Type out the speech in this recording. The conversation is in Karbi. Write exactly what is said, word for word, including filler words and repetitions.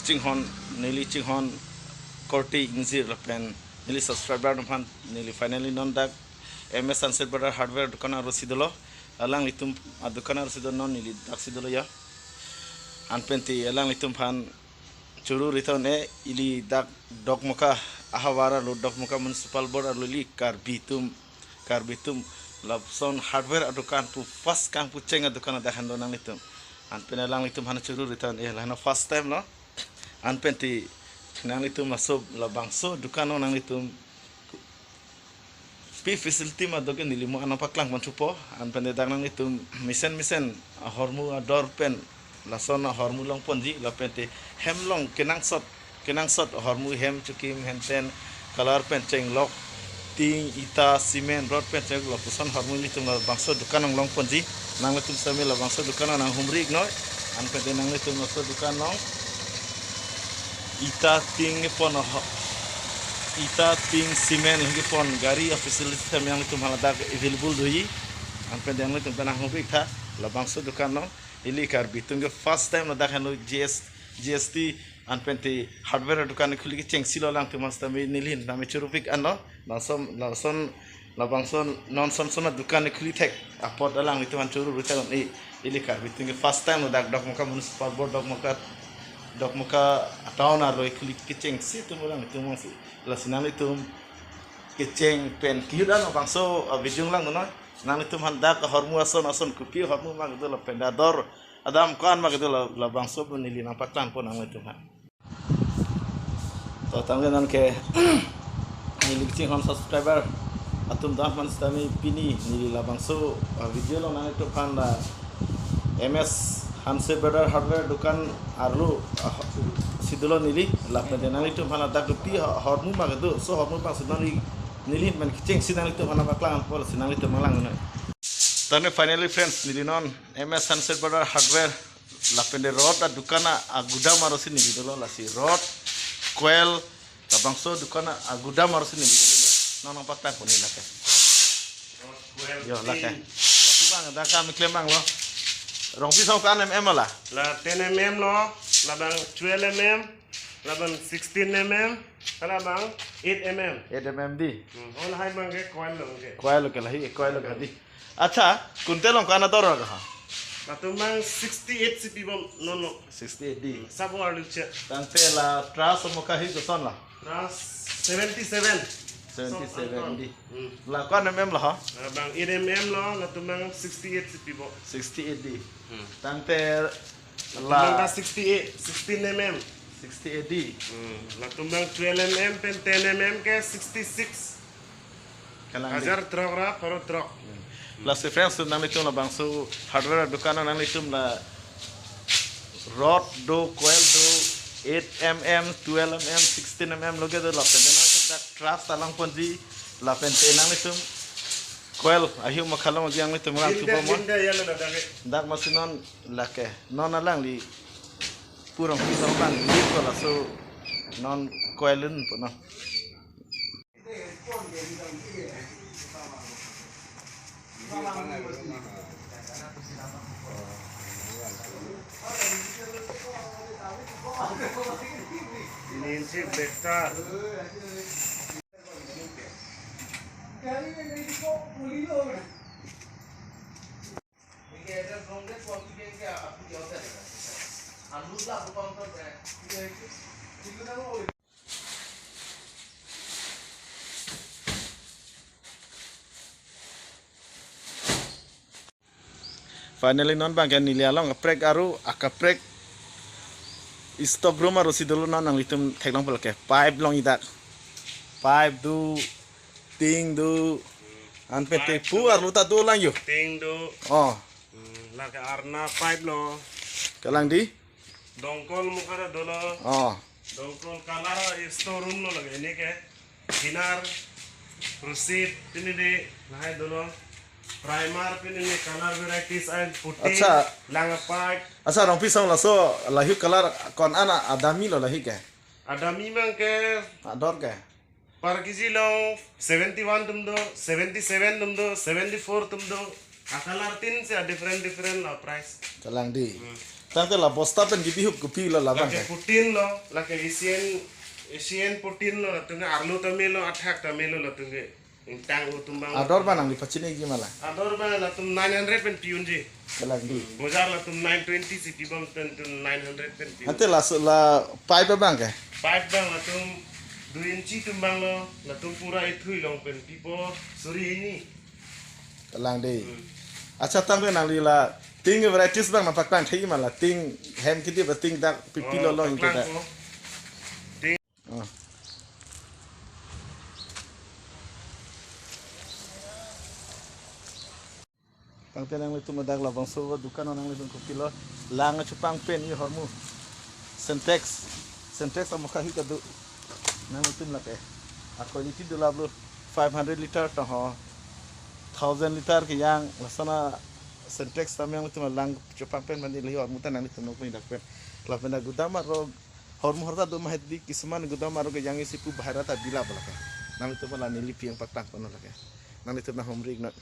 Chinghon, neli chinghon korte ingjir lapen neli subscriber atum aphan neli finally non dak M S Sunset Brothers Hardware dukan arlosi dolo. Alanglitum adukan arlosi do, non neli daksi dolo ya. Anpen te alanglitum aphan choro ri tha-un-e, ili dak Dokmoka ahavar arlo, Dokmoka Municipal Board arlo ili Karbi atum, Karbi atum lapuson hardware adukan pu first kangpu cheng adukan adak henlo nanglitum. Anpen alanglitum aphan choro ri tha-un-e, laheno first time lo. Anpen te nanglitum aso labangso dukan along nanglitum pi facility ma do ke neli mo anong paklang pon thupo. Anpen te dak nanglitum mesen mesen ahormu ador pen lason ahormu longponji, lapen te hem along kenangsot, kenangsot ahormu, hem chukim, henten, color pen chenglok, tin, ita, cement, rod pen chenglok, lapuson ahormu ilitum labangso dukan along longponji. Nanglitum sami labangso dukan along nanghumri iknoi. Anpen te nanglitum laso dukan along ita, tin kepon, ho-, ita, tin, cement kepon, gari official system nanglitum aphan ladak available doji. Anpen te nanglitum pen nanghumri tha labangso dukan along. Ili Karbi atum ke first time ladak henlo G S, G S T anpen te hardware dukan khuli kechengsi lo, alangtum masta me neli hin tame choro pik anlo. Lason, lason, labangso non son son dukan khuli thek apot alanglitum aphan choro ri tha-un-e. Ili Karbi atum ke first time ladak Dokmoka Municipal Board, Dokmoka, Dokmoka town arlo khuli kechengsi atum alangtum mangsi. Lasi nanglitum kecheng pen kejut an labangso, ah, video lang no. Nanglitum aphan dak ahormu ason ason, kopi ahormu ma kedo lapen ador adam ko-an ma kedo la, labangso pu neli nangpaklang pon nanglitum aphan. To tangte non ke neli kachinghon subscriber atum dam aphan sitame pini neli labangso, ah, video along nanglitum aphan la M S Hanse Brother Hardware dukan arlo, ah, si dolo neli, lapen te nanglitum aphan ladak kopi ho-, hormu ma kedo, so hormu abang si neli, neli hin pen kechengsi nanglitum aphan nangpaklang pon, si nanglitum nanglang noi. Tangte finally friends, neli non M S Hanse Brother Hardware lapen te rod adukan a-, agudam arlosi neli dolo, lasi rod, coil, labangso dukan a-, agudam arlosi neli dolo. Non nangpaklang pon neli lake. Yo, lake. Lapu abang dak kam klem abang lo. Rongpi asong ko-an M M la? La ten M M lo, labang twelve M M, labang sixteen M M, labang eight M M. Eight M M di. Hmm, oh, lahai abang ke coil lo ke. Coil lo ke, lahai coil lo ke di. Accha, kuntel along ko-an ador ra ha? Latum abang sixty-eight si pipo non lo. Sixty-eight di. Sabo arlo che. Tangte la truss mo kahi koson la? Truss seventy-seven. Seventy-seven di. Hmm. La ko-an M M la ha? Labang eight M M lo, latum abang sixty-eight si pipo. Sixty-eight di. Hmm. Tangte la sixty-eight, sixteen M M. Sixty-eight di. Hmm. Latum abang twelve M M pen ten M M ke sixty-six. Kalang di. Hajar throk ra pharo throk. Lasi friends, nanglitum labangso hardware dukan nanglitum la rod do, coil do, eight M M, twelve M M, sixteen M M lo ke do, lapen te nang dak truss ta longponji, lapen te nanglitum coil ahiu ma khalongji, nanglitum lang subo mo. Dak masi non lake. Non alangli purong pisong abang li ko laso non coil un po no. Ini si bekta. Finally, non abang ke neli along kaprek aru akaprek stock room arusi dolo, non nanglitum theklong pula ke pipe longji dak. Pipe do, tin do, anpen te pu arlo ta dolang yo. Tin do. Oh. Hmm, lake arna pipe lo. Kalang di? Dongkol muka ta dolo. Oh. Dongkol color store room lo lake ini ke. Thinner, receipt, pini di lahai dolo. Primer, pini di color varieties ain, puti, accha, langa pipe. Accha, Rongpi asong, laso lahai color ko-an an adami lo lahai ke? Adami abang ke ador ke? Per kg along seventy-one atum do, seventy-seven atum do, seventy-four atum do. A color tin si a different different lo price. Kalang di. Hmm. Tangte la bosta pen kebihup kopilo labang Lake ke? Putin lo, lake Asian, Asian putin lo, latum ke arlo tame lo, athak tame lo, latum ke. Ingtang utum bang. Ador abang nangli pachini ji ma la? Ador abang latum nine hundred pen pi-unji. Kelang dei. Bojar latum nine twenty si pi bom pen tum nine hundred pen pi-un. Ante la so la pipe abang ke? Pipe abang latum dui inchi atum bang lo, latum pura ithui along pen pipo suri hini. Kelang dei. Hmm. Accha, tangte nangli la tin varieties abang nangpaklang thei ma la, tin hem kidi ba tin dak pipi Oh, lo long paklang kita. Ko. Tin. Oh. Tangte nanglitum dak labangso dukan nanglitum kopilo lang chepangpen, e hormu. Sintex. Sintex amokha hi kado. Nanglitum lake. A quality do lablo five hundred liter to ho. Thousand liter kejang, lason a Sintex tame nanglitum lang chepangpen mandi lahi hormu ta nanglitum nangpini dak pen. Lapen dak gudam arlo hormu horta do ma hedi, kisuman gudam arlo kejang isi pu bahai ra ta bila ba lake. Nanglitum la neli pi nangpaklangpon lake. Nanglitum nanghumri iknon.